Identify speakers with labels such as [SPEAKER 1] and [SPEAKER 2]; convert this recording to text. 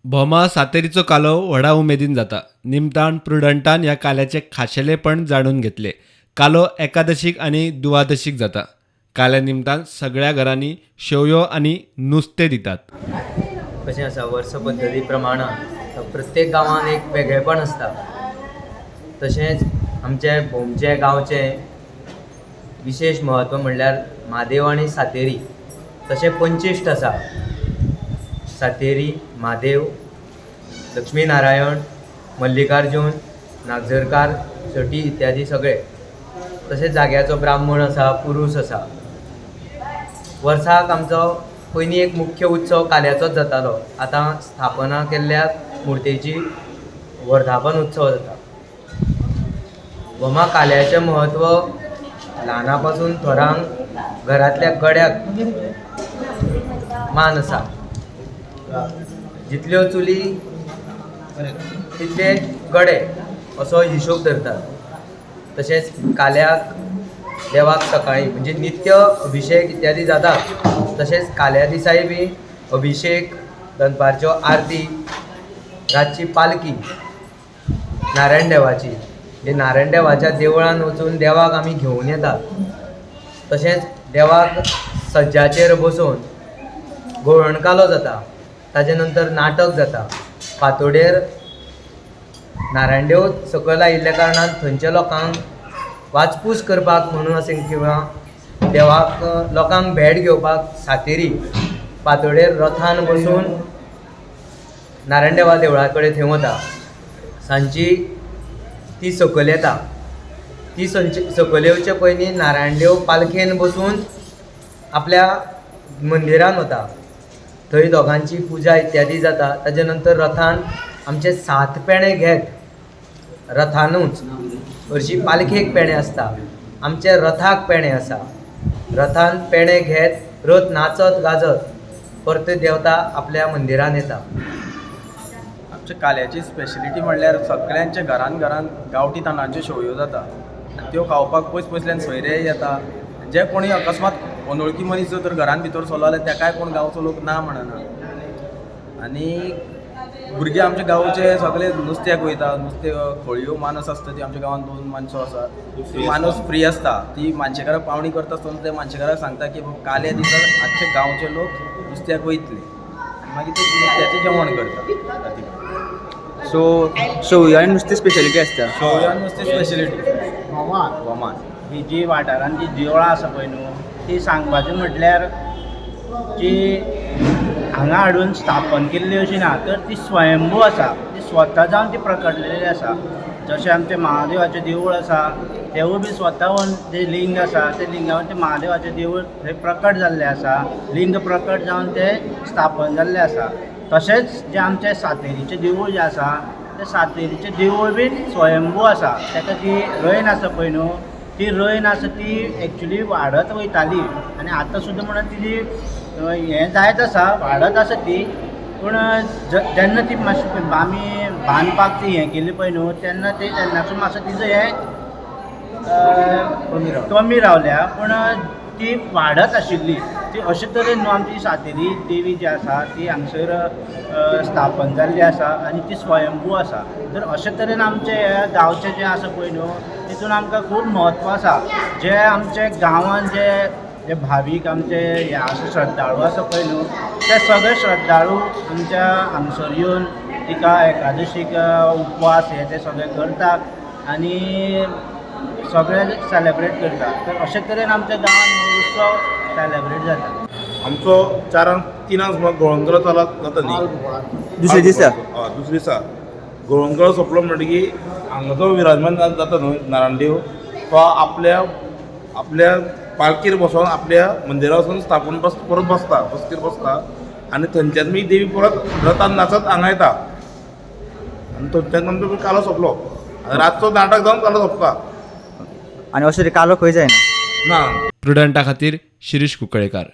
[SPEAKER 1] भोमा सातेरीचो कालो व्हडा उमेदीन जाता. निमतान प्रुडंटान ह्या काल्याचें खाशेलेपण जाणून घेतलें. कालो एकादशीक आनी दुवादशीक जाता. काल्या निमतान सगळ्या घरांनी शेवयो आनी नुस्तें दितात.
[SPEAKER 2] कशें आसा, वर्स पद्दती प्रमाण प्रत्येक गांवांत एक वेगळेपण आसता. तशेंच आमचे भोमचे गांवचें विशेश म्हत्व म्हणल्यार म्हादेव आनी सातेरी. तशें पंचेश्ट आसा, सातेरी, म्हादेव, लक्ष्मी नारायण, मल्लिकार्जून, नागझरकार, सटी इत्यादी सगळे. तशेंच जाग्याचो ब्राह्मण आसा, पुरूस आसा. वर्साक आमचो पयलीं एक मुख्य उत्सव काल्याचोच जातालो. आतां स्थापना केल्ल्या मुर्तेची वर्धापन उत्सव जाता. भोमा काल्याचें म्हत्व ल्हाना पासून थोरांक घरांतल्या गड्याक मान आसा. जितल्यो चुली तितले गडे असो हिशोब धरतात. तशेंच काल्याक देवाक सकाळीं म्हणजे नित्य अभिशेक इत्यादी जाता. तशेंच काल्या दिसाय बी अभिशेक, दनपारच्यो आरती, रातची पालकी नारायण देवाची, म्हणजे नारायण देवाच्या देवळान वचून देवाक आमी घेवन येतात. तशेंच देवाक सज्जाचेर बसोवन गवळणकालो जाता. ताजे नंतर नाटक जाता. फांतोडेर नारायण देव सकयल आयिल्ल्या कारणान थंयच्या लोकांक वाचपूस करपाक म्हणून अशें किंवां देवाक लोकांक भेट घेवपाक सातेरी फांतोडेर रथान बसून नारायण देवा देवळा कडेन थंय वता. सांजची ती सकयल येता. ती सकयल येवचे पयलीं नारायण देव पालखेन बसून आपल्या मंदिरान वता. थंय दोगांची पुजा इत्यादी जाता. ताजे नंतर रथान आमचे 7 पेणे घेत रथानूच, हरशी पालखेक पेणे आसता, आमचे रथाक पेणे आसा. रथान पेणे घेत रथ नाचत गाजत परते देवता आपल्या मंदिरान येता.
[SPEAKER 3] आमच्या काल्याची स्पेशलिटी म्हणल्यार सगळ्यांच्या घरान घरान गांवठी तांदळाच्यो शेवयो जाता आनी त्यो खावपाक पयस पयसल्यान सोयरे येता. जे कोणी अकस्मात अनोळखी मनीस जर तर घरान भितर सरलो जाल्यार तेकाय कोण गांवचो लोक ना म्हणना. आनी भुरगे आमच्या गांवचे सगळे नुस्त्याक वयता. नुस्तें खळयो मानस आसता ती आमच्या गांवांत 2 मानसो आसा. ती मानस फ्री आसता. ती मानशेकाराक पावणी करता आसतना ते मानशेकाराक सांगता की बाबा काल्या दिसा आख्खे गांवचे लोक नुस्त्याक वयतले आनी मागीर ते नुस्त्याचें जेवण करता राती कडेन.
[SPEAKER 4] सो शेवयो आनी नुस्तें स्पेशलिटी आसता.
[SPEAKER 3] शेवयो आनी नुस्तें स्पेशलिटी
[SPEAKER 5] भोमा
[SPEAKER 3] भोमान.
[SPEAKER 5] ही जी वाठारान जी देवळां आसा पळय न्हू, ती सांगपाचें म्हटल्यार जी हांगा हाडून स्थापन केल्ली अशी ना, तर ती स्वयंभू आसा. ती स्वता जावन ती प्रकटलेली आसा. जशें आमचें महादेवाचें देवूळ आसा, तेवूय बी स्वताहून जें लिंग आसा तें लिंगावन तें महादेवाचें देवूळ थंय प्रकट जाल्लें आसा. लिंग प्रकट जावन तें स्थापन जाल्लें आसा. तशेंच जें आमचें सातेरीचें देवूळ जें आसा, तें सातेरीचें देवूळ बी स्वयंभू आसा. ताका जी रयण आसा पळय न्हू, ती रयण आसा ती एक्चुली वाडत वयताली आनी आतां सुद्दां म्हणून तिजी हें जायत आसा, वाडत आसा ती. पूण जेन्ना ती मातशी आमी बांदपाक ती हें केली पळय न्हू, तेन्ना ती तेन्नासून मातसो तिजो हें कमी रावल्या, पूण ती वाडत आशिल्ली. ती अशे तरेन न्हू आमची सातेरी देवी जी आसा ती हांगसर स्थापन जाल्ली आसा आनी ती स्वयंभू आसा. तर अशे तरेन आमचे हे गांवचे जे आसा पळय न्हू, तितून आमकां खूब म्हत्व आसा. जे आमचे गांवान जे जे भावीक आमचे हे आसा, श्रद्धाळू आसा पळय न्हू, ते सगळे श्रद्धाळू आमच्या हांगसर येवन तिका एकादशीक उपवास हे ते सगळे करतात आनी सगळे सेलेब्रेट करतात. तर अशे तरेन आमच्या गांवांत उत्सव सेलेब्रेट जाता.
[SPEAKER 6] आमचो 4 3 सुमार गवळणकलो चालत जाता न्ही,
[SPEAKER 4] दुसरे दिसा.
[SPEAKER 6] हय, दुसरे दिसा गवळणकलो सोंपलो म्हणटकीर हांगा जो विराजमान जाता न्हू नारायण देव, तो आपल्या आपल्या पालकीर बसोन आपल्या मंदिरा वचून स्थापून परत बसता, बसकीर बसता आनी थंयच्यान मागीर देवी परत रथान नाचत हांगा येता आनी थंयच्यान आमचो कालो सोंपलो आनी रातचो नाटक जावन कालो सोंपता.
[SPEAKER 4] आनी अशें कालो खंय जायना
[SPEAKER 6] ना.
[SPEAKER 1] प्रुडंटा खातीर शिरीष कुंकळेकार.